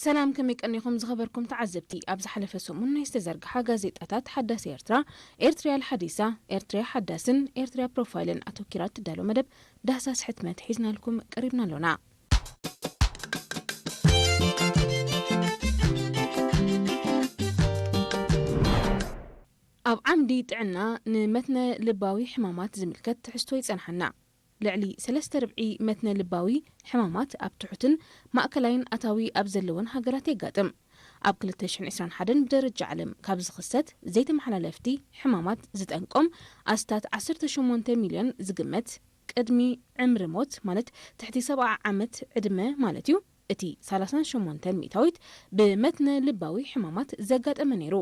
ሰላም፣ ከመይ ቀኒኹም ዝኸበርኩም ተዓዘብቲ? ኣብ ዝሓለፈ ሰሙን ናይ ዝተዘርግሓ ጋዜጣታት ሓዳስ ኤርትራ፣ ኤርትርያ ሓዲሳ፣ ኤርትርያ ሓዳስን ኤርትርያ ፕሮፋይልን ኣተኪራ እትዳሎ መደብ ዳህሳስ ሕትመት ሒዝናልኩም ቀሪብና ኣሎና። ኣብ ዓምዲ ጥዕና ንመትነ ልባዊ ሕማማት ዝምልከት ትሕዝቶ ይጸንሓና። ልዕሊ ሰለስተ ርብዒ መትነ ልባዊ ሕማማት ኣብ ትሑትን ማእከላይን ኣታዊ ኣብ ዘለወን ሃገራት የጋጥም። ኣብ ክልተ ሽሕን ዕስራን ሓደን ብደረጃ ዓለም ካብ ዝኽሰት ዘይተመሓላለፍቲ ሕማማት ዝጠንቆም ኣስታት ዓሰርተ ሸሞንተ ሚልዮን ዝግመት ቅድሚ ዕምሪ ሞት፣ ማለት ትሕቲ ሰብዓ ዓመት ዕድመ ማለት እዩ፣ እቲ ሰላሳን ሸሞንተን ሚእታዊት ብመትነ ልባዊ ሕማማት ዘጋጠመ ነይሩ።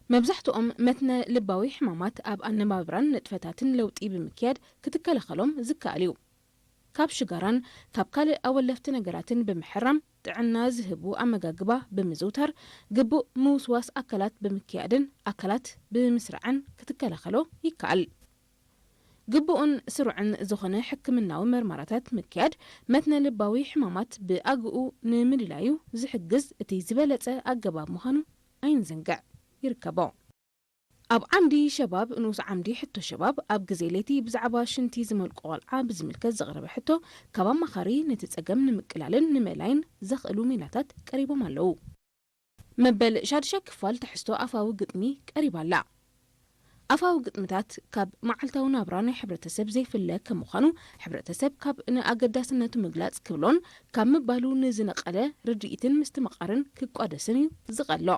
መብዛሕትኦም መትነ ልባዊ ሕማማት ኣብ ኣነባብራን ንጥፈታትን ለውጢ ብምክያድ ክትከላኸሎም ዝከኣል እዩ። ካብ ሽጋራን ካብ ካልእ ኣወለፍቲ ነገራትን ብምሕራም፣ ጥዕና ዝህቡ ኣመጋግባ ብምዝውታር፣ ግቡእ ምውስዋስ ኣካላት ብምክያድን ኣካላት ብምስራዕን ክትከላኸሎ ይከኣል። ግቡእን ስሩዕን ዝኾነ ሕክምናዊ መርመራታት ምክያድ መትነ ልባዊ ሕማማት ብኣግኡ ንምልላዩ ዝሕግዝ እቲ ዝበለጸ ኣገባብ ምዃኑ ኣይንዘንግዕ። ይርከቦ። ኣብ ዓምዲ ሸባብ፣ ንኡስ ዓምዲ ሕቶ ሸባብ፣ ኣብ ግዜ ለይቲ ብዛዕባ ሽንቲ ዝመልቆ ቆልዓ ብዝምልከት ዝቐረበ ሕቶ፣ ካብ ኣማኻሪ ነቲ ጸገም ንምቅላልን ንምእላይን ዘኽእሉ ሜላታት ቀሪቦም ኣለዉ። መበል ሻድሻይ ክፋል ትሕዝቶ ኣፋዊ ግጥሚ ቀሪባ ኣላ። ኣፋዊ ግጥምታት ካብ መዓልታዊ ናብራ ናይ ሕብረተሰብ ዘይፍለ ከም ምዃኑ፣ ሕብረተሰብ ካብ ንኣገዳስነቱ ምግላጽ ክብሎን ካብ ምባሉ ንዝነቐለ ርድኢትን ምስትምቓርን ክቋደስን እዩ ዝቐሎ።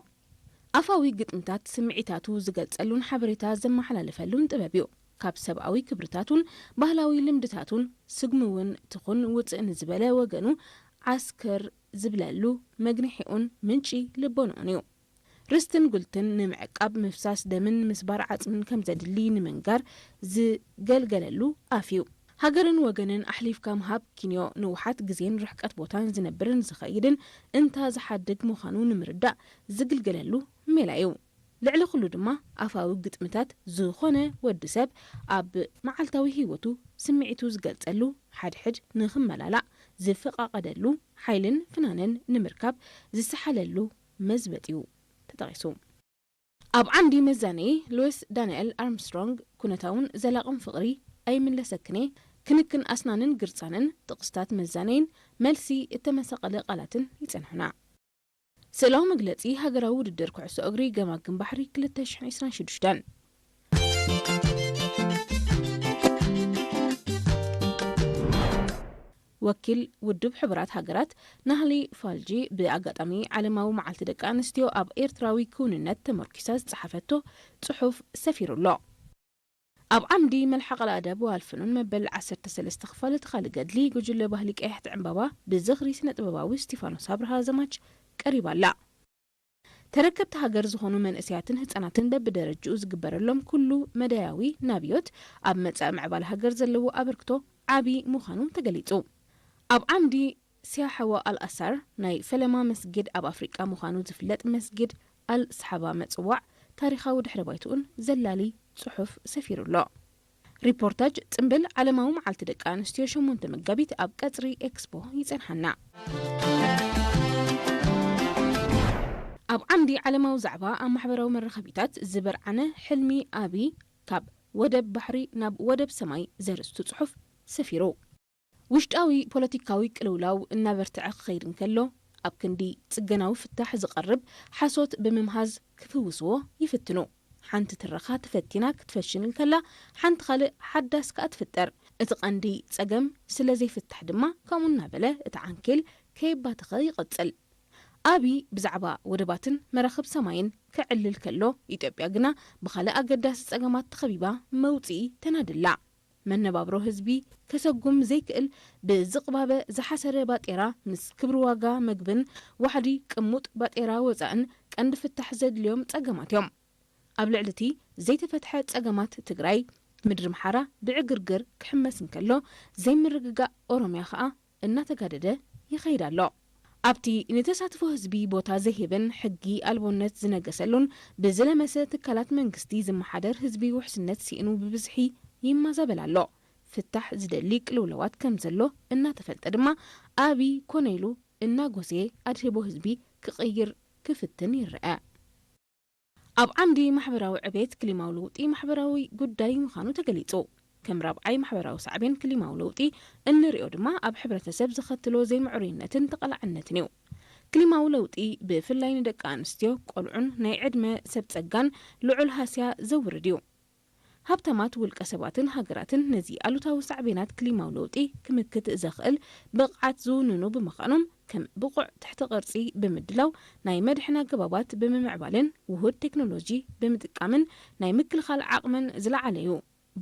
ኣፋዊ ግጥምታት ስምዒታቱ ዝገልጸሉን ሓበሬታ ዘመሓላልፈሉን ጥበብ እዩ። ካብ ሰብኣዊ ክብርታቱን ባህላዊ ልምድታቱን ስጉሚ እውን ትኹን ውጽእ ንዝበለ ወገኑ ዓስከር ዝብለሉ መግንሒኡን ምንጪ ልቦንኡን እዩ። ርስትን ጉልትን ንምዕቃብ ምፍሳስ ደምን ምስባር ዓጽምን ከም ዘድሊ ንምንጋር ዝገልገለሉ ኣፍ እዩ። ሃገርን ወገንን ኣሕሊፍካ ምሃብ ኪንዮ ንውሓት ግዜን ርሕቀት ቦታን ዝነብርን ዝኸይድን እንታ ዝሓድግ ምዃኑ ንምርዳእ ዝግልገለሉ ሜላ እዩ። ልዕሊ ኩሉ ድማ ኣፋዊ ግጥምታት ዝኾነ ወዲ ሰብ ኣብ መዓልታዊ ህይወቱ ስምዒቱ ዝገልጸሉ ሓድሕድ ንኽመላላእ ዝፈቓቐደሉ ሓይልን ፍናንን ንምርካብ ዝሰሓለሉ መዝበጥ እዩ ተጠቒሱ። ኣብ ዓምዲ መዛነዪ ሉዊስ ዳንኤል ኣርምስትሮንግ ኩነታውን ዘላቕን ፍቕሪ ኣይምለሰክን እየ፣ ክንክን ኣስናንን ግርጻንን ጥቕስታት መዛነይን መልሲ እተመሰቐለ ቃላትን ይጸንሑና። ስእላዊ መግለጺ ሃገራዊ ውድድር ኩዕሶ እግሪ ገማግም ባሕሪ ክልተ ሽሕን ዕስራን ሽዱሽተን። ወኪል ውድብ ሕቡራት ሃገራት ናህሊ ፋልጂ ብኣጋጣሚ ዓለማዊ መዓልቲ ደቂ ኣንስትዮ ኣብ ኤርትራዊ ክውንነት ተመርኪሳ ዝጸሓፈቶ ጽሑፍ ሰፊሩ ኣሎ። ኣብ ዓምዲ መልሓቕ ኣደብ ወኣልፍኑን መበል ዓሰርተ ሰለስተ ክፋል እቲ ካልእ ገድሊ ጉጅለ ባህሊ ቀያሕቲ ዕምባባ ብዝኽሪ ስነ ጥበባዊ እስቲፋኖስ ኣብርሃ ዘማች ቀሪባ ኣላ። ተረከብቲ ሃገር ዝኾኑ መንእሰያትን ህጻናትን በብደረጅኡ ዝግበረሎም ኩሉ መዳያዊ ናብዮት ኣብ መጻኢ ምዕባለ ሃገር ዘለዎ ኣበርክቶ ዓቢ ምዃኑ ተገሊጹ። ኣብ ዓምዲ ሲያሐዋ ኣልኣሳር ናይ ፈለማ መስጊድ ኣብ ኣፍሪቃ ምዃኑ ዝፍለጥ መስጊድ ኣል ሰሓባ መጽዋዕ ታሪኻዊ ድሕረ ባይትኡን ዘላሊ ጽሑፍ ሰፊሩ ኣሎ። ሪፖርታጅ ጽምብል ዓለማዊ መዓልቲ ደቂ ኣንስትዮ ሸሞንተ መጋቢት ኣብ ቀጽሪ ኤክስፖ ይጸንሓና። ኣብ ዓምዲ ዓለማዊ ዛዕባ ኣብ ማሕበራዊ መራኸቢታት ዝበርዓነ ሕልሚ ኣቢ ካብ ወደብ ባሕሪ ናብ ወደብ ሰማይ ዘርእስቱ ጽሑፍ ሰፊሩ። ውሽጣዊ ፖለቲካዊ ቅልውላው እናበርትዐ ክኸይድ እንከሎ፣ ኣብ ክንዲ ጽገናዊ ፍታሕ ዝቐርብ ሓሶት ብምምሃዝ ክፍውስዎ ይፍትኑ። ሓንቲ ትረኻ ተፈቲና ክትፈሽል እንከላ፣ ሓንቲ ካልእ ሓዳስ ከኣ ትፍጠር። እቲ ቀንዲ ጸገም ስለ ዘይፍታሕ ድማ፣ ከምኡ እናበለ እቲ ዓንኬል ከየባተኸ ይቕጽል። ኣቢ ብዛዕባ ወደባትን መራኽብ ሰማይን ከዕልል ከሎ፣ ኢትዮጵያ ግና ብኻልእ ኣገዳሲ ጸገማት ተኸቢባ መውጽኢ ተናድላ። መነባብሮ ህዝቢ ከሰጉም ዘይክእል ብዝቕባበ ዝሓሰረ ባጤራ ምስ ክብሪ ዋጋ መግብን ዋሕዲ ቅሙጥ ባጤራ ወጻእን ቀንዲ ፍታሕ ዘድልዮም ጸገማት እዮም። ኣብ ልዕሊ እቲ ዘይተፈትሐ ጸገማት ትግራይ፣ ምድሪ ምሓራ ብዕግርግር ክሕመስ እንከሎ፣ ዘይምርግጋእ ኦሮምያ ኸኣ እናተጋደደ ይኸይድ ኣሎ። ኣብቲ ንተሳትፎ ህዝቢ ቦታ ዘይህብን ሕጊ ኣልቦነት ዝነገሰሉን ብዝለመሰ ትካላት መንግስቲ ዝመሓደር ህዝቢ ውሕስነት ስኢኑ ብብዝሒ ይመዛበል ኣሎ። ፍታሕ ዝደሊ ቅልውላዋት ከም ዘሎ እናተፈልጠ ድማ፣ ኣቢ ኮነ ኢሉ እናጎሰየ ኣድህቦ ህዝቢ ክቕይር ክፍትን ይረኣ። ኣብ ዓምዲ ማሕበራዊ ዕቤት፣ ክሊማዊ ለውጢ ማሕበራዊ ጉዳይ ምዃኑ ተገሊጹ። ከም ራብዓይ ማሕበራዊ ሳዕቤን፣ ክሊማዊ ለውጢ እንሪኦ ድማ ኣብ ሕብረተሰብ ዘኸትሎ ዘይምዕሩይነትን ተቐላዕነትን እዩ። ክሊማዊ ለውጢ ብፍላይ ንደቂ ኣንስትዮ፣ ቆልዑን ናይ ዕድመ ሰብ ጸጋን ልዑል ሃስያ ዘውርድ እዩ። ሃብታማት ውልቀ ሰባትን ሃገራትን ነዚ ኣሉታዊ ሳዕቤናት ክሊማዊ ለውጢ ክምክት ዘኽእል ብቕዓት ዝውንኑ ብምዃኖም፣ ከም ብቑዕ ትሕተ ቅርጺ ብምድላው፣ ናይ መድሕን ኣገባባት ብምምዕባልን ውሁድ ቴክኖሎጂ ብምጥቃምን ናይ ምክልኻል ዓቕመን ዝለዓለ እዩ።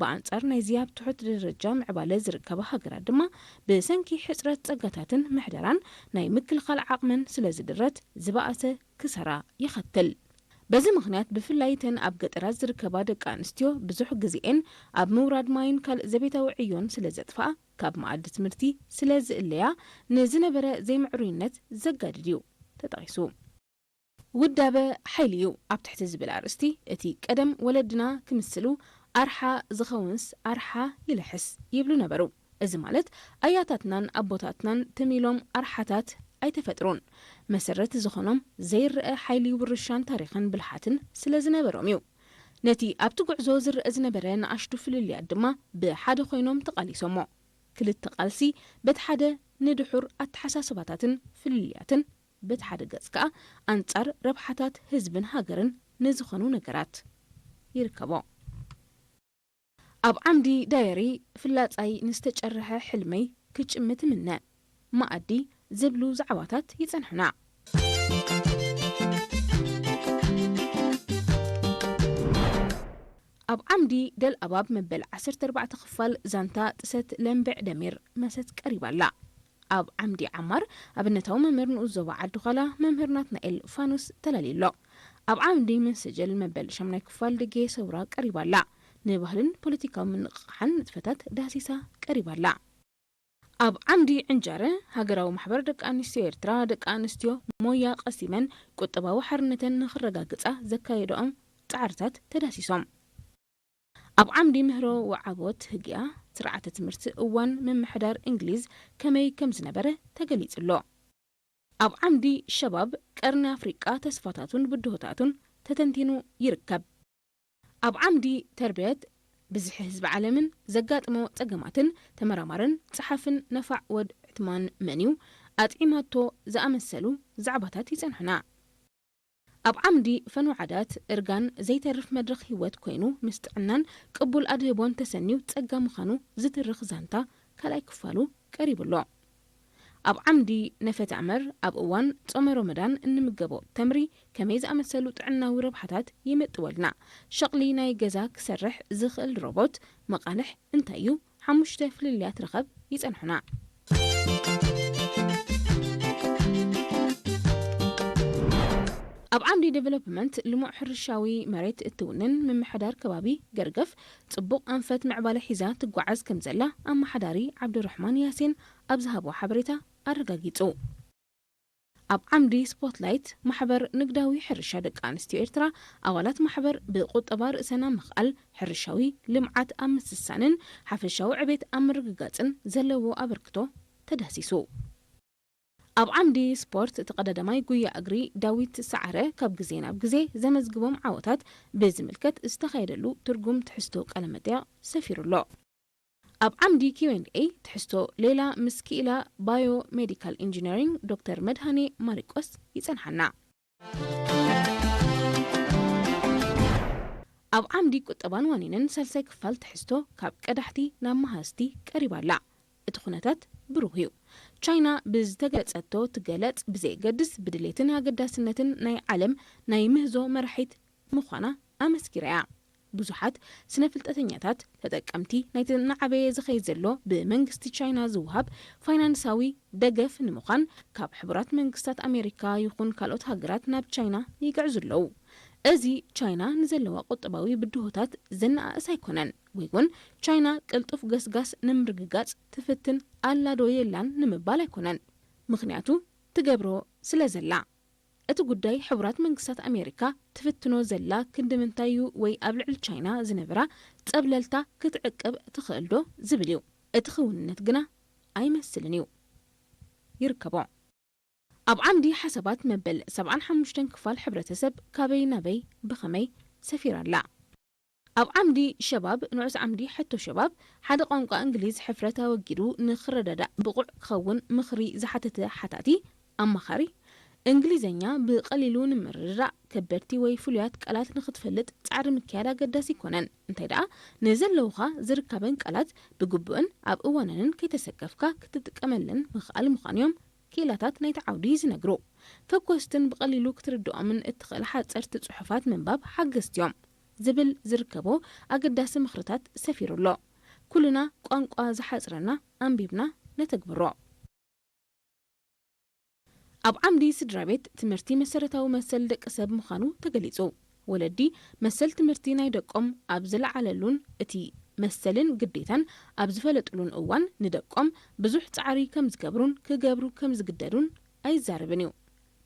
ብኣንጻር ናይዚ ኣብ ትሑት ደረጃ ምዕባለ ዝርከባ ሃገራት ድማ ብሰንኪ ሕጽረት ጸጋታትን ምሕደራን ናይ ምክልኻል ዓቕመን ስለ ዝድረት ዝበኣሰ ክሳራ የኸትል። በዚ ምኽንያት ብፍላይ እተን ኣብ ገጠራት ዝርከባ ደቂ ኣንስትዮ ብዙሕ ግዜኤን ኣብ ምውራድ ማይን ካልእ ዘቤታዊ ዕዮን ስለ ዘጥፍኣ ካብ መኣዲ ትምህርቲ ስለ ዝእለያ ንዝነበረ ዘይምዕሩይነት ዘጋድድ እዩ ተጠቒሱ። ውዳበ ሓይሊ እዩ ኣብ ትሕቲ ዝብል ኣርእስቲ እቲ ቀደም ወለድና ክምስሉ ኣርሓ ዝኸውንስ ኣርሓ ይልሕስ ይብሉ ነበሩ። እዚ ማለት ኣያታትናን ኣቦታትናን ትም ኢሎም ኣርሓታት ኣይተፈጥሩን። መሰረት ዝኾኖም ዘይረኣ ሓይሊ ውርሻን ታሪኽን ብልሓትን ስለ ዝነበሮም እዩ። ነቲ ኣብቲ ጉዕዞ ዝረአ ዝነበረ ንኣሽቱ ፍልልያት ድማ ብሓደ ኮይኖም ተቓሊሶሞ። ክልተ ቃልሲ በቲ ሓደ ንድሑር ኣተሓሳስባታትን ፍልልያትን በቲ ሓደ ገጽ ከኣ ኣንጻር ረብሓታት ህዝብን ሃገርን ንዝኾኑ ነገራት ይርከቦ። ኣብ ዓምዲ ዳየሪ ፍላጻይ ንዝተጨርሐ ሕልመይ ክጭምት ምነ፣ መኣዲ ዝብሉ ዛዕባታት ይጸንሑና። ኣብ ዓምዲ ደል ኣባብ መበል ዓሰርተ ኣርባዕተ ክፋል ዛንታ ጥሰት ለምብዕ ደሚር መሰት ቀሪባ ኣላ። ኣብ ዓምዲ ዓማር ኣብነታዊ መምህር ንኡስ ዞባ ዓዲ ዃላ መምህር ናትናኤል ፋኑስ ተላልዩ ኣሎ። ኣብ ዓምዲ መንሰጀል መበል ሻምናይ ክፋል ድጌ ሰውራ ቀሪባ ኣላ። ንባህልን ፖለቲካዊ ምንቕቓሕን ንጥፈታት ዳህሲሳ ቀሪባ ኣላ። ኣብ ዓምዲ ዕንጃረ፣ ሃገራዊ ማሕበር ደቂ ኣንስትዮ ኤርትራ፣ ደቂ ኣንስትዮ ሞያ ቀሲመን ቁጠባዊ ሓርነተን ንኽረጋግጻ ዘካየደኦም ጻዕርታት ተዳሲሶም። ኣብ ዓምዲ ምህሮ ወዓቦት ህግያ ስርዓተ ትምህርቲ እዋን ምምሕዳር እንግሊዝ ከመይ ከም ዝነበረ ተገሊጹ ኣሎ። ኣብ ዓምዲ ሸባብ ቀርኒ ኣፍሪቃ ተስፋታቱን ብድሆታቱን ተተንቲኑ ይርከብ። ኣብ ዓምዲ ተርብየት ብዝሒ ህዝቢ ዓለምን ዘጋጥሞ ጸገማትን ተመራማርን ጸሓፍን ነፋዕ ወድ ዕትማን መን እዩ ኣጥዒማቶ ዝኣመሰሉ ዛዕባታት ይጸንሑና። ኣብ ዓምዲ ፈኑ ዓዳት እርጋን ዘይተርፍ መድረኽ ህይወት ኮይኑ ምስ ጥዕናን ቅቡል ኣድህቦን ተሰንዩ ጸጋ ምዃኑ ዝትርኽ ዛንታ ካልኣይ ክፋሉ ቀሪቡ ኣሎ። ኣብ ዓምዲ ነፈት ኣመር ኣብ እዋን ጾመ ሮመዳን እንምገቦ ተምሪ ከመይ ዝኣመሰሉ ጥዕናዊ ረብሓታት ይምጥወልና? ሸቕሊ ናይ ገዛ ክሰርሕ ዝኽእል ሮቦት መቓልሕ እንታይ እዩ? ሓሙሽተ ፍልልያት ረኸብ ይጸንሑና። ኣብ ዓምዲ ዴቨሎፕመንት ልሙዕ ሕርሻዊ መሬት እትውንን ምምሕዳር ከባቢ ገርገፍ ጽቡቕ ኣንፈት ምዕባለ ሒዛ ትጓዓዝ ከም ዘላ ኣመሓዳሪ ዓብዱራሕማን ያሲን ኣብ ዝሃቦ ሓበሬታ ኣረጋጊጹ። ኣብ ዓምዲ ስፖትላይት ማሕበር ንግዳዊ ሕርሻ ደቂ ኣንስትዮ ኤርትራ ኣባላት ማሕበር ብቁጠባ ርእሰን ኣብ ምኽኣል ሕርሻዊ ልምዓት ኣብ ምስሳንን ሓፈሻዊ ዕቤት ኣብ ምርግጋጽን ዘለዎ ኣበርክቶ ተዳሲሱ። ኣብ ዓምዲ ስፖርት ተቐዳዳማይ ጉያ እግሪ ዳዊት ሰዓረ ካብ ግዜ ናብ ግዜ ዘመዝግቦም ዓወታት ብዝምልከት ዝተኻየደሉ ትርጉም ትሕዝቶ ቃለ መጠይቕ ሰፊሩ ኣሎ። ኣብ ዓምዲ ኪው ኤንድ ኤ ትሕዝቶ ሌላ ምስ ክኢላ ባዮ ሜዲካል ኢንጂነሪንግ ዶክተር መድሃኔ ማሪቆስ ይጸንሓና። ኣብ ዓምዲ ቁጠባን ዋኒንን ሳልሳይ ክፋል ትሕዝቶ ካብ ቀዳሕቲ ናብ መሃዝቲ ቀሪባ ኣላ። እቲ ኩነታት ብሩህ እዩ። ቻይና ብዝተገለጸቶ ትገለጽ ብዘየገድስ ብድሌትን ኣገዳስነትን ናይ ዓለም ናይ ምህዞ መራሒት ምዃና ኣመስኪራ እያ። ብዙሓት ስነ ፍልጠተኛታት ተጠቀምቲ ናይቲ እናዓበየ ዝኸይድ ዘሎ ብመንግስቲ ቻይና ዝወሃብ ፋይናንሳዊ ደገፍ ንምዃን ካብ ሕቡራት መንግስታት ኣሜሪካ ይኹን ካልኦት ሃገራት ናብ ቻይና ይግዕዙ ኣለዉ። እዚ ቻይና ንዘለዋ ቁጠባዊ ብድሆታት ዘነኣእስ ኣይኮነን፣ ወይ እውን ቻይና ቅልጡፍ ገስጋስ ንምርግጋጽ ትፍትን ኣላ ዶ የላን ንምባል ኣይኮነን። ምኽንያቱ ትገብሮ ስለ ዘላ። እቲ ጉዳይ ሕቡራት መንግስታት ኣሜሪካ ትፍትኖ ዘላ ክንዲ ምንታይ እዩ ወይ ኣብ ልዕሊ ቻይና ዝነበራ ጸብለልታ ክትዕቅብ ትኽእል ዶ ዝብል እዩ። እቲ ክውንነት ግና ኣይመስልን እዩ። ይርከቦ። ኣብ ዓምዲ ሓሳባት መበል ሰብዓን ሓሙሽተን ክፋል ሕብረተሰብ ካበይ ናበይ ብኸመይ ሰፊራ ኣላ? ኣብ ዓምዲ ሸባብ፣ ንዑስ ዓምዲ ሕቶ ሸባብ፣ ሓደ ቋንቋ እንግሊዝ ሕፍረት ኣወጊዱ ንኽረዳዳእ ብቑዕ ክኸውን ምኽሪ ዝሓተተ ሓታቲ፣ ኣማኻሪ፣ እንግሊዘኛ ብቐሊሉ ንምርድዳእ ከበድቲ ወይ ፍሉያት ቃላት ንኽትፈልጥ ጻዕሪ ምክያድ ኣገዳሲ ኣይኮነን። እንታይ ደኣ፣ ንዘለዉኻ ዝርከበን ቃላት ብግቡእን ኣብ እዋነንን ከይተሰከፍካ ክትጥቀመለን ምኽኣል ምዃኑ እዮም ክኢላታት ናይቲ ዓውዲ ዝነግሩ። ፈኮስትን ብቐሊሉ ክትርድኦምን እትኽእል ሓጸርቲ ጽሑፋት ምንባብ ሓገዝቲ እዮም ዝብል ዝርከቦ ኣገዳሲ ምኽርታት ሰፊሩ ኣሎ። ኩልና ቋንቋ ዝሓጽረና ኣንቢብና ነተግብሮ። ኣብ ዓምዲ ስድራ ቤት ትምህርቲ መሰረታዊ መሰል ደቂ ሰብ ምዃኑ ተገሊጹ። ወለዲ መሰል ትምህርቲ ናይ ደቆም ኣብ ዝለዓለሉን እቲ መሰልን ግዴታን ኣብ ዝፈለጥሉን እዋን ንደቆም ብዙሕ ጻዕሪ ከም ዝገብሩን ክገብሩ ከም ዝግደዱን ኣይዛረብን እዩ።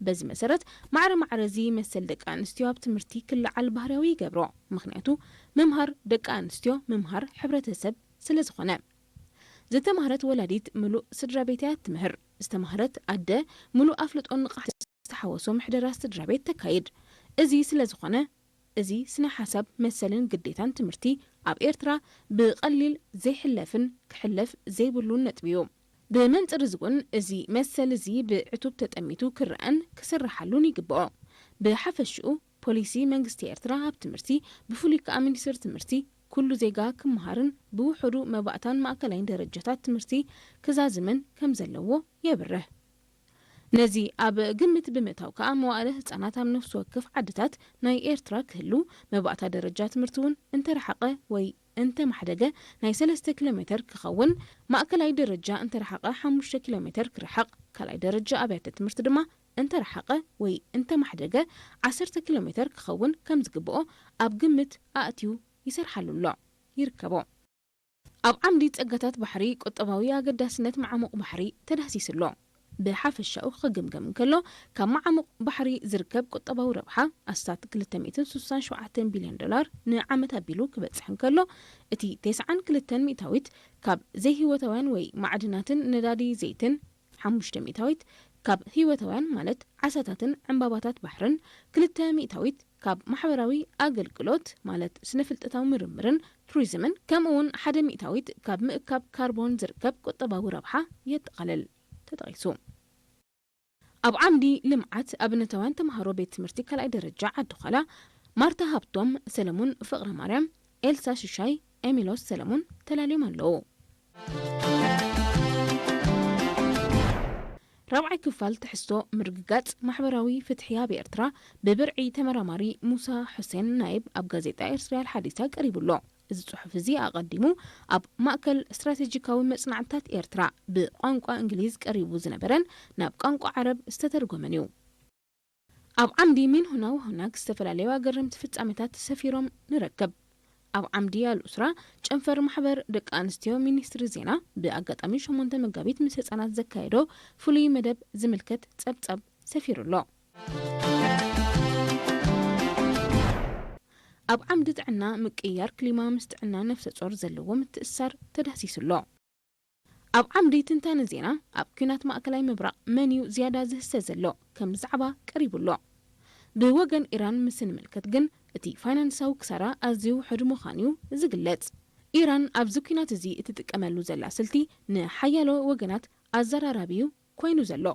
በዚ መሰረት ማዕረ ማዕረ እዚ መሰል ደቂ ኣንስትዮ ኣብ ትምህርቲ ክለዓል ባህርያዊ ይገብሮ። ምኽንያቱ ምምሃር ደቂ ኣንስትዮ ምምሃር ሕብረተሰብ ስለ ዝኾነ። ዝተማህረት ወላዲት ምሉእ ስድራ ቤት እያ ትምህር። ዝተማህረት ኣደ ምሉእ ኣፍልጦን ንቕሓት ዝተሓወሶ ምሕደራ ስድራ ቤት ተካይድ። እዚ ስለ ዝኾነ እዚ ስነ ሓሳብ መሰልን ግዴታን ትምህርቲ ኣብ ኤርትራ ብቐሊል ዘይሕለፍን ክሕለፍ ዘይብሉን ነጥቢ እዩ። ብመንጽር እዚ እውን እዚ መሰል እዚ ብዕቱብ ተጠሚቱ ክረኣን ክስርሓሉን ይግብኦ። ብሓፈሽኡ ፖሊሲ መንግስቲ ኤርትራ ኣብ ትምህርቲ ብፍሉይ ከኣ ሚኒስትሪ ትምህርቲ ኩሉ ዜጋ ክመሃርን ብውሑዱ መባእታን ማእከላይን ደረጃታት ትምህርቲ ክዛዝምን ከም ዘለዎ የብርህ። ነዚ ኣብ ግምት ብምእታው ከኣ መዋእለ ህጻናት ኣብ ነፍሲ ወከፍ ዓድታት ናይ ኤርትራ ክህሉ፣ መባእታ ደረጃ ትምህርቲ እውን እንተረሓቐ ወይ እንተማሕደገ ናይ ሰለስተ ኪሎ ሜተር ክኸውን፣ ማእከላይ ደረጃ እንተረሓቐ ሓሙሽተ ኪሎ ሜተር ክርሓቕ፣ ካልኣይ ደረጃ ኣብያተ ትምህርቲ ድማ እንተረሓቐ ወይ እንተማሕደገ ዓሰርተ ኪሎ ሜተር ክኸውን ከም ዝግብኦ ኣብ ግምት ኣእትዩ ይሰርሓሉ ኣሎ፣ ይርከቦ። ኣብ ዓምዲ ጸጋታት ባሕሪ ቁጠባዊ ኣገዳስነት መዓሙቕ ባሕሪ ተዳህሲሱ ኣሎ። ብሓፈሻኡ ክግምገም እንከሎ፣ ካብ መዓሙቕ ባሕሪ ዝርከብ ቁጠባዊ ረብሓ ኣስታት ክልተ ሚእትን ስሳን ሸውዓተን ቢልዮን ዶላር ንዓመት ኣቢሉ ክበጽሕ እንከሎ፣ እቲ ተስዓን ክልተን ሚእታዊት ካብ ዘይህይወታውያን ወይ ማዕድናትን ነዳዲ ዘይትን፣ ሓሙሽተ ሚእታዊት ካብ ህይወታውያን ማለት ዓሳታትን ዕምባባታት ባሕርን፣ ክልተ ሚእታዊት ካብ ማሕበራዊ ኣገልግሎት ማለት ስነ-ፍልጠታዊ ምርምርን ቱሪዝምን፣ ከምኡ እውን ሓደ ሚእታዊት ካብ ምእካብ ካርቦን ዝርከብ ቁጠባዊ ረብሓ የጠቓልል ተጠቒሱ። ኣብ ዓምዲ ልምዓት ኣብነታውያን ተምሃሮ ቤት ትምህርቲ ካልኣይ ደረጃ ዓዲ ዃላ ማርታ ሃብቶም፣ ሰለሙን ፍቕረ ማርያም፣ ኤልሳ ሽሻይ፣ ኤሚሎስ ሰለሙን ተላልዮም ኣለዉ። ራብዓይ ክፋል ትሕዝቶ ምርግጋጽ ማሕበራዊ ፍትሒ ኣብ ኤርትራ ብብርዒ ተመራማሪ ሙሳ ሑሴን ናይብ ኣብ ጋዜጣ ኤርትራ ኣልሓዲሳ ቀሪቡ ኣሎ። እዚ ጽሑፍ እዚ ኣቐዲሙ ኣብ ማእከል ስትራቴጂካዊ መጽናዕትታት ኤርትራ ብቋንቋ እንግሊዝ ቀሪቡ ዝነበረን ናብ ቋንቋ ዓረብ ዝተተርጎመን እዩ። ኣብ ዓምዲ ሚን ሁና ወሁናግ ዝተፈላለዩ ኣገረምቲ ፍጻሜታት ሰፊሮም ንረክብ። ኣብ ዓምዲ ኣልኡስራ ጨንፈር ማሕበር ደቂ ኣንስትዮ ሚኒስትሪ ዜና ብኣጋጣሚ ሸሞንተ መጋቢት ምስ ህጻናት ዘካየዶ ፍሉይ መደብ ዝምልከት ጸብጻብ ሰፊሩ ኣሎ። ኣብ ዓምዲ ጥዕና ምቅይያር ክሊማ ምስ ጥዕና ነፍሰ ጾር ዘለዎ ምትእስሳር ተዳህሲሱ ኣሎ። ኣብ ዓምዲ ትንታነ ዜና፣ ኣብ ኲናት ማእከላይ ምብራቕ መን እዩ ዝያዳ ዝህሰ ዘሎ ከም ዛዕባ ቀሪቡ ኣሎ። ብወገን ኢራን ምስ እንምልከት ግን፣ እቲ ፋይናንሳዊ ክሳራ ኣዝዩ ውሑድ ምዃኑ እዩ ዝግለጽ። ኢራን ኣብዚ ኲናት እዚ እትጥቀመሉ ዘላ ስልቲ ንሓያሎ ወገናት ኣዘራራቢ እዩ ኮይኑ ዘሎ።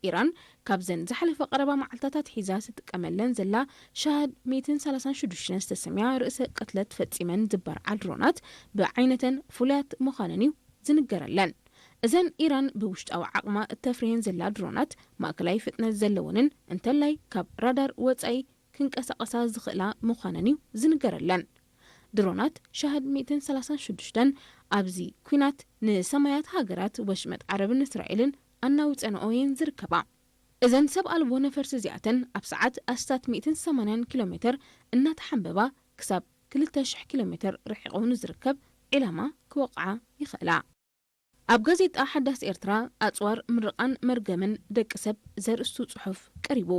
ኢራን ካብዘን ዝሓለፈ ቀረባ መዓልታት ኣትሒዛ ትጥቀመለን ዘላ ሻህድ ሚእትን ሰላሳን ሽዱሽተን ዝተሰምያ ርእሰ ቅትለት ፈጺመን ዝበርዓ ድሮናት ብዓይነተን ፍሉያት ምዃነን እዩ ዝንገረለን። እዘን ኢራን ብውሽጣዊ ዓቕማ እተፍርየን ዘላ ድሮናት ማእከላይ ፍጥነት ዘለወንን እንተላይ ካብ ራዳር ወጻኢ ክንቀሳቐሳ ዝኽእላ ምዃነን እዩ ዝንገረለን። ድሮናት ሻህድ ሚእትን ሰላሳን ሽዱሽተን ኣብዚ ኲናት ንሰማያት ሃገራት ወሽመጥ ዓረብን እስራኤልን ኣናዊጸንኦ እየን ዝርከባ። እዘን ሰብ ኣልቦ ነፈርቲ እዚኣተን ኣብ ሰዓት ኣስታት ሚእትን ሰማንያን ኪሎ ሜተር እናተሓንበባ ክሳብ ክልተ ሽሕ ኪሎ ሜተር ርሒቑ ንዝርከብ ዒላማ ክወቕዓ ይኽእላ። ኣብ ጋዜጣ ሓዳስ ኤርትራ ኣጽዋር ምርቓን መርገምን ደቂ ሰብ ዘርእስቱ ጽሑፍ ቀሪቡ።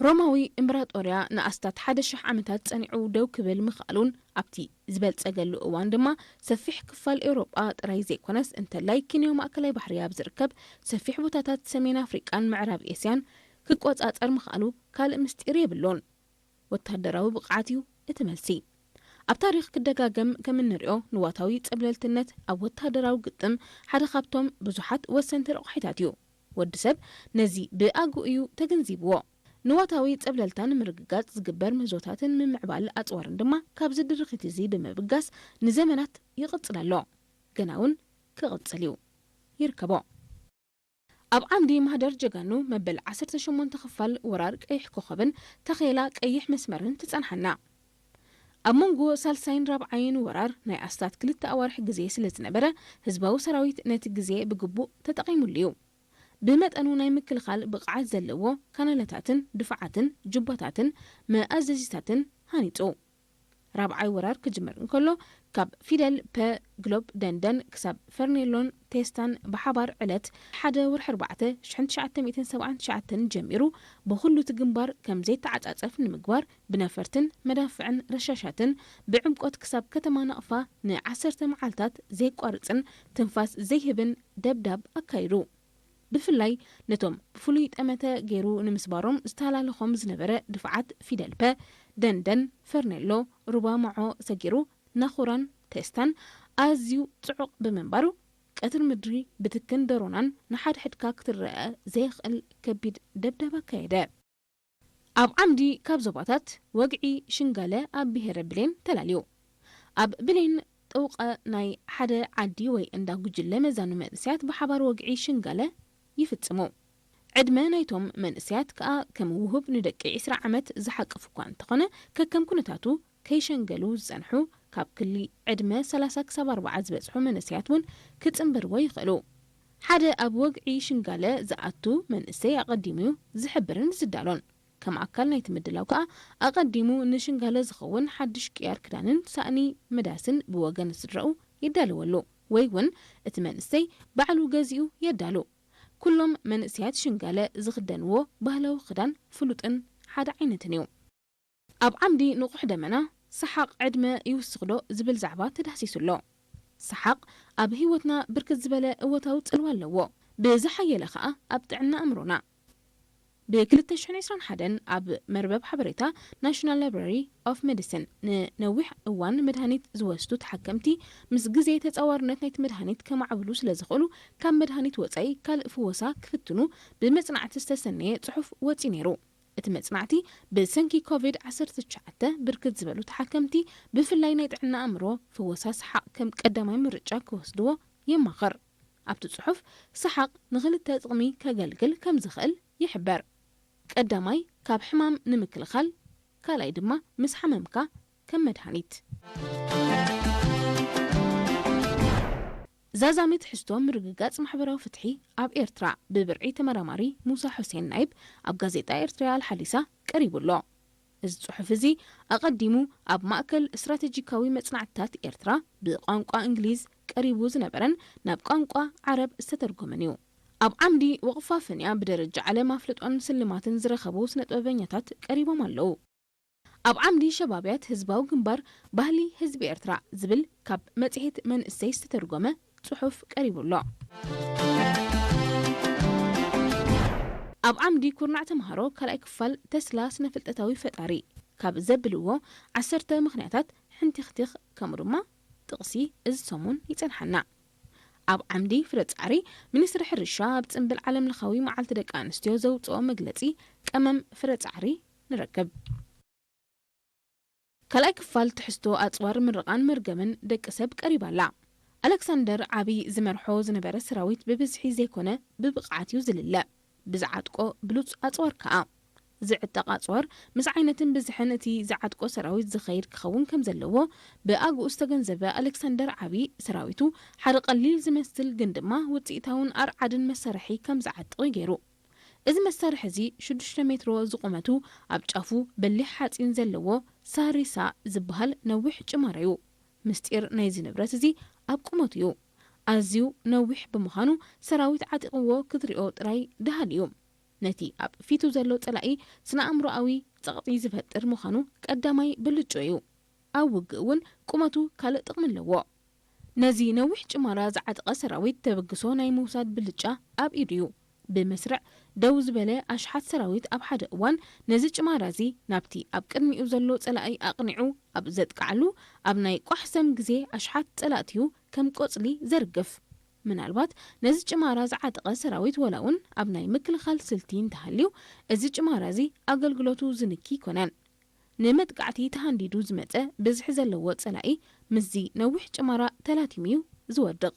ሮማዊ እምበራጦርያ ንኣስታት ሓደ ሽሕ ዓመታት ጸኒዑ ደው ክብል ምኽኣሉን ኣብቲ ዝበልጸገሉ እዋን ድማ ሰፊሕ ክፋል ኤውሮጳ ጥራይ ዘይኮነስ እንተላይ ኪንዮ ማእከላይ ባሕሪ ኣብ ዝርከብ ሰፊሕ ቦታታት ሰሜን ኣፍሪቃን ምዕራብ ኤስያን ክቆጻጸር ምኽኣሉ ካልእ ምስጢር የብሉን። ወተሃደራዊ ብቕዓት እዩ እቲ መልሲ። ኣብ ታሪኽ ክደጋገም ከም እንሪኦ፣ ንዋታዊ ጸብለልትነት ኣብ ወተሃደራዊ ግጥም ሓደ ካብቶም ብዙሓት ወሰንቲ ረቋሒታት እዩ። ወዲ ሰብ ነዚ ብኣግኡ እዩ ተገንዚብዎ። ንዋታዊ ጸብለልታ ንምርግጋጽ ዝግበር ምህዞታትን ምምዕባል ኣጽዋርን ድማ ካብዚ ድርኺት እዚ ብምብጋስ ንዘመናት ይቕጽል ኣሎ። ገና እውን ክቕጽል እዩ። ይርከቦ። ኣብ ዓምዲ ማህደር ጀጋኑ መበል ዓሰርተ ሸሞንተ ክፋል ወራር ቀይሕ ኮኸብን ታኼላ ቀይሕ መስመርን ትጸንሓና። ኣብ መንጎ ሳልሳይን ራብዓይን ወራር ናይ ኣስታት ክልተ ኣዋርሕ ግዜ ስለ ዝነበረ፣ ህዝባዊ ሰራዊት ነቲ ግዜ ብግቡእ ተጠቒሙሉ እዩ። ብመጠኑ ናይ ምክልኻል ብቕዓት ዘለዎ ካናላታትን ድፋዓትን ጁባታትን መኣዘዚታትን ሃኒጹ። ራብዓይ ወራር ክጅምር እንከሎ፣ ካብ ፊደል ፐ ግሎብ ደንደን ክሳብ ፈርኔሎን ቴስታን ብሓባር ዕለት ሓደ ወርሒ ኣርባዕተ ሽሕን ትሽዓተ ሚእትን ሰብዓን ትሽዓተን ጀሚሩ ብኹሉ እቲ ግንባር ከም ዘይተዓጻጸፍ ንምግባር ብነፈርትን መዳፍዕን ረሻሻትን ብዕምቆት ክሳብ ከተማ ናቕፋ ንዓሰርተ መዓልታት ዘየቋርጽን ትንፋስ ዘይህብን ደብዳብ ኣካይዱ። ብፍላይ ነቶም ብፍሉይ ጠመተ ገይሩ ንምስባሮም ዝተሃላለኾም ዝነበረ ድፍዓት ፊደል ፐ፣ ደንደን፣ ፈርኔሎ፣ ሩባ ማዖ ሰጊሩ፣ ናኹራን ቴስታን ኣዝዩ ጽዑቕ ብምንባሩ፣ ቀትሪ ምድሪ ብትክን ደሮናን ንሓድሕድካ ክትረአ ዘየኽእል ከቢድ ደብዳብ ኣካየደ። ኣብ ዓምዲ ካብ ዞባታት ወግዒ ሽንጋለ ኣብ ብሄረ ብሌን ተላልዩ። ኣብ ብሌን ጥውቐ ናይ ሓደ ዓዲ ወይ እንዳ ጉጅለ መዛኑ መንእሰያት ብሓባር ወግዒ ሽንጋለ ይፍጽሙ። ዕድመ ናይቶም መንእሰያት ከኣ ከም ውሁብ ንደቂ ዕስራ ዓመት ዝሓቅፍ እኳ እንተኾነ፣ ከከም ኩነታቱ ከይሸንገሉ ዝጸንሑ፣ ካብ ክሊ ዕድመ ሰላሳ ክሳብ ኣርብዓ ዝበጽሑ መንእሰያት እውን ክጽንበርዎ ይኽእሉ። ሓደ ኣብ ወግዒ ሽንጋለ ዝኣቱ መንእሰይ ኣቐዲሙ እዩ ዝሕብርን ዝዳሎን። ከም ኣካል ናይቲ ምድላው ከኣ፣ ኣቐዲሙ ንሽንጋለ ዝኸውን ሓድሽ ቅያር ክዳንን ሳእኒ መዳስን ብወገን ስድራኡ ይዳለወሉ፣ ወይ እውን እቲ መንእሰይ ባዕሉ ገዚኡ የዳሉ። ኩሎም መንእሰያት ሽንጋለ ዝኽደንዎ ባህላዊ ክዳን ፍሉጥን ሓደ ዓይነትን እዩ። ኣብ ዓምዲ ንቑሕ ደመና፣ ሰሓቕ ዕድመ ይውስኽዶ ዝብል ዛዕባ ተዳህሲሱ ኣሎ። ሰሓቕ ኣብ ህይወትና ብርክት ዝበለ እወታዊ ጽልዋ ኣለዎ። ብዝሓየለ ኸኣ ኣብ ጥዕና ኣእምሮና። ብ ክልተ ሽሕን ዕስራን ሓደን ኣብ መርበብ ሓበሬታ ናሽናል ላይብራሪ ኦፍ ሜዲሲን፣ ንነዊሕ እዋን መድሃኒት ዝወስዱ ተሓከምቲ ምስ ግዜ ተጻዋርነት ናይቲ መድሃኒት ከማዕብሉ ስለ ዝኽእሉ፣ ካብ መድሃኒት ወጻኢ ካልእ ፍወሳ ክፍትኑ ብመጽናዕቲ ዝተሰነየ ጽሑፍ ወጺኡ ነይሩ። እቲ መጽናዕቲ፣ ብሰንኪ ኮቪድ ዓሰርተ ትሽዓተ ብርክት ዝበሉ ተሓከምቲ፣ ብፍላይ ናይ ጥዕና ኣእምሮ፣ ፍወሳ ሰሓቕ ከም ቀዳማይ ምርጫ ክወስድዎ የማኽር። ኣብቲ ጽሑፍ፣ ሰሓቕ ንኽልተ ጥቕሚ ከገልግል ከም ዝኽእል ይሕበር። ቀዳማይ፣ ካብ ሕማም ንምክልኻል፣ ካልኣይ ድማ ምስ ሓመምካ ከም መድሃኒት። ዛዛሚ ትሕዝቶ ምርግጋጽ ማሕበራዊ ፍትሒ ኣብ ኤርትራ፣ ብብርዒ ተመራማሪ ሙሳ ሑሴን ናይብ ኣብ ጋዜጣ ኤርትራ ኣልሓዲሳ ቀሪቡ ኣሎ። እዚ ጽሑፍ እዚ ኣቐዲሙ ኣብ ማእከል ስትራተጂካዊ መጽናዕትታት ኤርትራ ብቋንቋ እንግሊዝ ቀሪቡ ዝነበረን ናብ ቋንቋ ዓረብ ዝተተርጎመን እዩ። ኣብ ዓምዲ ወቕፋ ፈንያ ብደረጃ ዓለም ኣፍልጦን ስልማትን ዝረኸቡ ስነ-ጥበበኛታት ቀሪቦም ኣለዉ። ኣብ ዓምዲ ሸባብያት ህዝባዊ ግንባር ባህሊ ህዝቢ ኤርትራ ዝብል ካብ መጽሔት መንእሰይ ዝተተርጎመ ጽሑፍ ቀሪቡ ኣሎ። ኣብ ዓምዲ ኩርናዕ ተምሃሮ ካልኣይ ክፋል ተስላ ስነ-ፍልጠታዊ ፈጣሪ ካብ ዘብልዎ ዓሰርተ ምኽንያታት ሕንቲኽቲኽ ከምኡ ድማ ጥቕሲ እዚ ሰሙን ይጸንሓና። ኣብ ዓምዲ ፍረ ጻዕሪ፣ ሚኒስትሪ ሕርሻ ኣብ ጽምብል ዓለምለኻዊ መዓልቲ ደቂ ኣንስትዮ ዘውጽኦ መግለጺ ቀመም ፍረ ጻዕሪ ንረክብ። ካልኣይ ክፋል ትሕዝቶ ኣጽዋር ምርቓን መርገምን ደቂ ሰብ ቀሪባ ኣላ። ኣሌክሳንደር ዓቢ ዝመርሖ ዝነበረ ሰራዊት ብብዝሒ ዘይኮነ ብብቕዓት እዩ ዝልለ። ብዝዓጥቆ ብሉጽ ኣጽዋር ከኣ። ዝዕጠቕ ኣጽዋር ምስ ዓይነትን ብዝሕን እቲ ዝዓጥቆ ሰራዊት ዝኸይድ ክኸውን ከም ዘለዎ ብኣግኡ ዝተገንዘበ ኣሌክሳንደር ዓቢ፣ ሰራዊቱ ሓደ ቀሊል ዝመስል ግን ድማ ውጽኢታውን ኣርዓድን መሳርሒ ከም ዝዓጥቕ እዩ ገይሩ። እዚ መሳርሒ እዚ ሽዱሽተ ሜትሮ ዝቑመቱ፣ ኣብ ጫፉ በሊሕ ሓጺን ዘለዎ ሳሪሳ ዝበሃል ነዊሕ ጭማሮ እዩ። ምስጢር ናይዚ ንብረት እዚ ኣብ ቁመቱ እዩ። ኣዝዩ ነዊሕ ብምዃኑ ሰራዊት ዓጢቕዎ ክትሪኦ ጥራይ ደሃሊ እዩ። ነቲ ኣብ ፊቱ ዘሎ ጸላኢ ስነ-ኣእምሮኣዊ ጸቕጢ ዝፈጥር ምዃኑ ቀዳማይ ብልጭኡ እዩ። ኣብ ውግእ እውን ቁመቱ ካልእ ጥቕሚ ኣለዎ። ነዚ ነዊሕ ጭማራ ዝዓጠቐ ሰራዊት ተበግሶ ናይ ምውሳድ ብልጫ ኣብ ኢዱ እዩ። ብመስርዕ ደው ዝበለ ኣሽሓት ሰራዊት ኣብ ሓደ እዋን ነዚ ጭማራ እዚ ናብቲ ኣብ ቅድሚኡ ዘሎ ጸላኢ ኣቕኒዑ ኣብ ዘጥቅዓሉ፣ ኣብ ናይ ቋሕሰም ግዜ ኣሽሓት ጸላእቲ'ዩ ከም ቆጽሊ ዘርግፍ። ምናልባት ነዚ ጭማራ ዝዓጠቐ ሰራዊት ዋላ እውን ኣብ ናይ ምክልኻል ስልቲ እንተሃልዩ፣ እዚ ጭማራ እዚ ኣገልግሎቱ ዝንኪ ኣይኮነን። ንመጥቃዕቲ ተሃንዲዱ ዝመጸ ብዝሒ ዘለዎ ጸላኢ ምስዚ ነዊሕ ጭማራ ተላቲሙ'ዩ ዝወድቕ።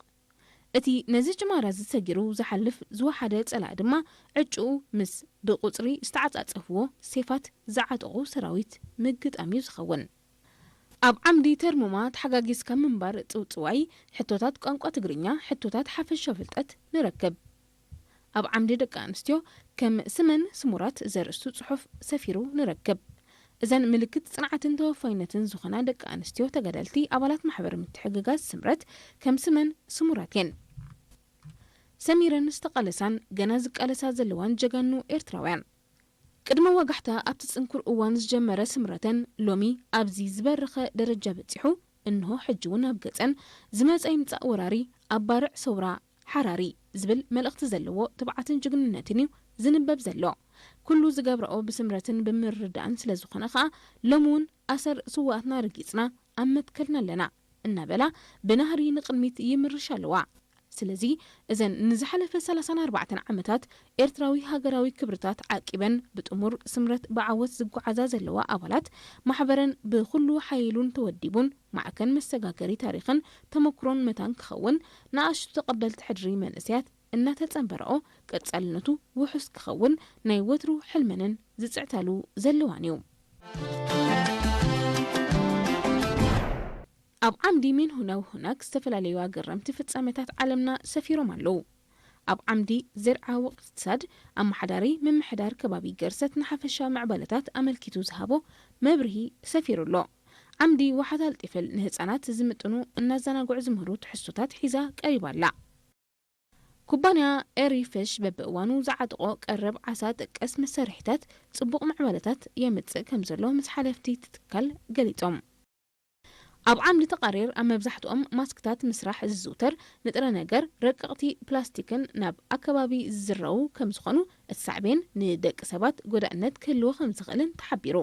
እቲ ነዚ ጭማራ እዚ ሰጊሩ ዝሓልፍ ዝወሓደ ጸላኢ ድማ ዕጭኡ ምስ ብቁጽሪ ዝተዓጻጸፍዎ ሴፋት ዝዓጠቑ ሰራዊት ምግጣም'ዩ ዝኸውን። ኣብ ዓምዲ ተርሙማ ተሓጋጊዝካ ምንባር ጽውጽዋይ፣ ሕቶታት ቋንቋ ትግርኛ፣ ሕቶታት ሓፈሻ ፍልጠት ንረክብ። ኣብ ዓምዲ ደቂ ኣንስትዮ ከም ስመን ስሙራት ዘርእስቱ ጽሑፍ ሰፊሩ ንረክብ። እዘን ምልክት ጽንዓትን ተወፋይነትን ዝኾና ደቂ ኣንስትዮ ተጋደልቲ ኣባላት ማሕበር ምትሕግጋዝ ስምረት ከም ስመን ስሙራት እየን። ሰሚረን ዝተቓለሳን ገና ዝቃለሳ ዘለዋን ጀጋኑ ኤርትራውያን። ቅድመ ወጋሕታ ኣብቲ ጽንኩር እዋን ዝጀመረ ስምረተን ሎሚ ኣብዚ ዝበረኸ ደረጃ በጺሑ፣ እንሆ ሕጂ እውን ኣብ ገጸን ዝመጸ ይምጻእ ወራሪ ኣብ ባርዕ ሰውራ ሓራሪ ዝብል መልእኽቲ ዘለዎ ትብዓትን ጅግንነትን እዩ ዝንበብ ዘሎ። ኩሉ ዝገብረኦ ብስምረትን ብምርዳእን ስለ ዝኾነ ከኣ ሎሚ እውን ኣሰር ስውኣትና ረጊጽና ኣብ መትከልና ኣለና እናበላ ብናህሪ ንቕድሚት ይምርሻ ኣለዋ። ስለዚ እዘን ንዝሓለፈ ሰላሳን ኣርባዕተን ዓመታት ኤርትራዊ ሃገራዊ ክብርታት ዓቂበን ብጥሙር ስምረት ብዓወት ዝጓዓዛ ዘለዋ ኣባላት ማሕበረን ብኹሉ ሓይሉን ተወዲቡን ማዕከን መሰጋገሪ ታሪኽን ተመኩሮን መታን ክኸውን ንኣሽቱ ተቐበልቲ ሕድሪ መንእሰያት እናተጸንበረኦ ቀጻልነቱ ውሑስ ክኸውን ናይ ወትሩ ሕልመንን ዝጽዕታሉ ዘለዋን እዩ። ኣብ ዓምዲ ሜንሁነው ሁናክ ዝተፈላለዩ ኣገረምቲ ፍጻሜታት ዓለምና ሰፊሮም ኣለዉ። ኣብ ዓምዲ ዘርዓ ወቅትሳድ ኣመሓዳሪ ምምሕዳር ከባቢ ገርሰት ንሓፈሻ ምዕባለታት ኣመልኪቱ ዝሃቦ መብርሂ ሰፊሩ ኣሎ። ዓምዲ ዋሓት ኣልጢፍል ንህጻናት ዝምጥኑ እናዘናግዑ ዝምህሩ ትሕዝቶታት ሒዛ ቀሪባ ኣላ። ኩባንያ ኤሪ ፍሽ በብእዋኑ ዝዓጥቖ ቀረብ ዓሳ ጠቀስ መሳርሒታት ጽቡቕ ምዕባለታት የምጽእ ከም ዘሎ ምስ ሓለፍቲ እቲ ትካል ገሊጾም። ኣብ ዓምዲ ተቓሪር ኣብ መብዛሕትኦም ማስክታት ምስራሕ ዝዝውተር ንጥረ ነገር ረቀቕቲ ፕላስቲክን ናብ ኣከባቢ ዝዝረዉ ከም ዝኾኑ እቲ ሳዕቤን ንደቂ ሰባት ጎዳእነት ክህልዎ ከም ዝኽእልን ተሓቢሩ።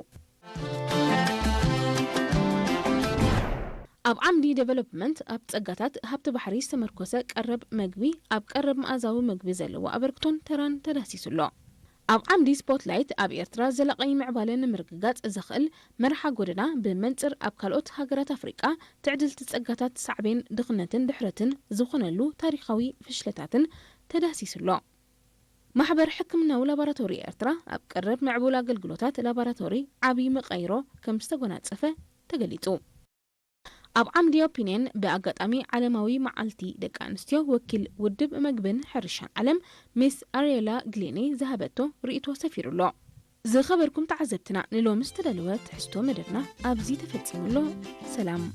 ኣብ ዓምዲ ዴቨሎፕመንት ኣብ ጸጋታት ሃብቲ ባሕሪ ዝተመርኮሰ ቀረብ መግቢ ኣብ ቀረብ መኣዛዊ መግቢ ዘለዎ ኣበርክቶን ተራን ተዳህሲሱ ኣሎ። ኣብ ዓምዲ ስፖትላይት ኣብ ኤርትራ ዘላቒ ምዕባለ ንምርግጋጽ ዘኽእል መርሓ ጎደና ብመንጽር ኣብ ካልኦት ሃገራት ኣፍሪቃ ትዕድልቲ ጸጋታት ሳዕቤን ድኽነትን ድሕረትን ዝኾነሉ ታሪኻዊ ፍሽለታትን ተዳህሲሱ ኣሎ። ማሕበር ሕክምናዊ ላቦራቶሪ ኤርትራ ኣብ ቀረብ ምዕቡል ኣገልግሎታት ላቦራቶሪ ዓቢ መቐይሮ ከም ዝተጎናጸፈ ተገሊጹ። ኣብ ዓምዲ ኦፒንየን ብኣጋጣሚ ዓለማዊ መዓልቲ ደቂ ኣንስትዮ ወኪል ውድብ መግብን ሕርሻን ዓለም ሚስ ኣርየላ ግሊኒ ዝሃበቶ ርእይቶ ሰፊሩ ኣሎ። ዝኸበርኩም ተዓዘብትና ንሎሚ ዝተዳለወ ትሕዝቶ መደብና ኣብዚ ተፈጺሙ ኣሎ። ሰላም።